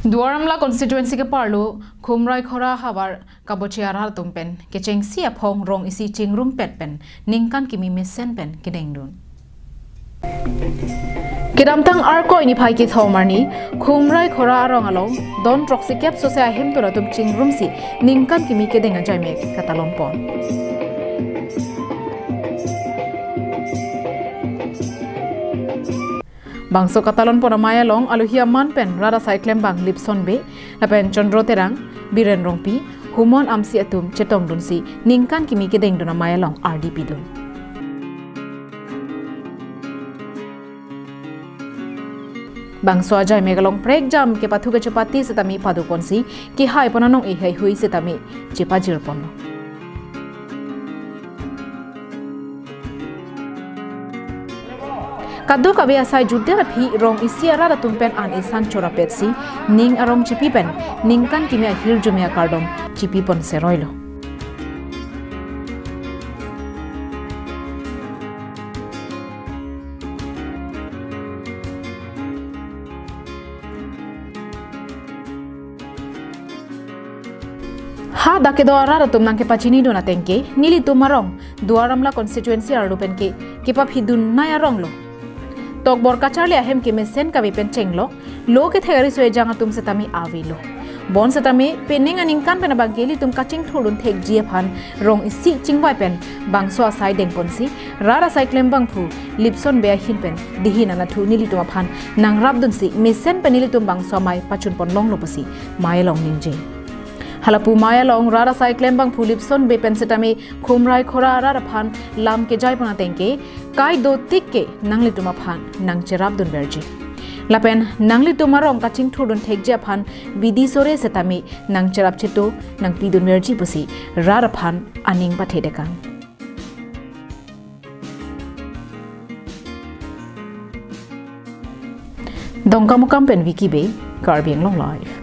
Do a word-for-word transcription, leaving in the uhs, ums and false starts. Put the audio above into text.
Duar Amla constituency keparlo Khumrai Khora havar kaboche arat atum pen kechengsi aphong rong isi chingrumpet pen ningkan kimi mesen pen kedengdun. Kedamtang Arkoi niphai kethom arni Khumrai Khora arong along don throksi kep sose ahemtun atum chingrumsi ningkan kimi kedeng ajaimek katalonpon. Bangso katalonpon amei along alohi aman pen rat asai klembang Lipson Bey lapen Chandra Terang, Biren Rongpi, Humon Amsi atum chetongdunsi ningkan kimi kedengdun amei along ardi pidun. Bangso ajaimek along prekjam kepathu kechepate setame padoponsi kehai pon anong-e heihui setame chepajirponlo. Kadokave asai jutdet aphi rong isi arat atum pen an isan chorapetsi ning arong chipi pen ningkan kimi ahirjume akardom chipipon seroilo. Hadak kedo arat atum nangkepachinidun atengke, nelitum arong Duar Amla constituency arlo penke kepaphidun nai aronglo. Tokbor kacharli ahem kemesen kave pen chenglok, lo kethek ariso ejang atum setame avelo. Bon setame penang aningkan pen abangke ilitum kachingthurdun thekji aphan rong isi chingvai pen bangso asai dengponsi rat asai klembangphu Lipson Bey ahin pen dihin anatthu nelitum aphan nangrapdunsi mesen pen nelitum bangso amei pachunpon longlo pusi mei along ningje. Halapu mei along rat asai klembangphu Lipson Bey pen setame Khumrai Khora arat aphan lam kejaipon atengke, kai dotik ke nanglitum aphan nangcherapdunverji. Lapen nanglitum arong kachingthurdun thekji aphan bidi sore setame nangcherap cheto nangpidunverji pusi rat aphan aning pathedekang. Dongkamukam pen Vicky Bey, Karbi Anglong Live.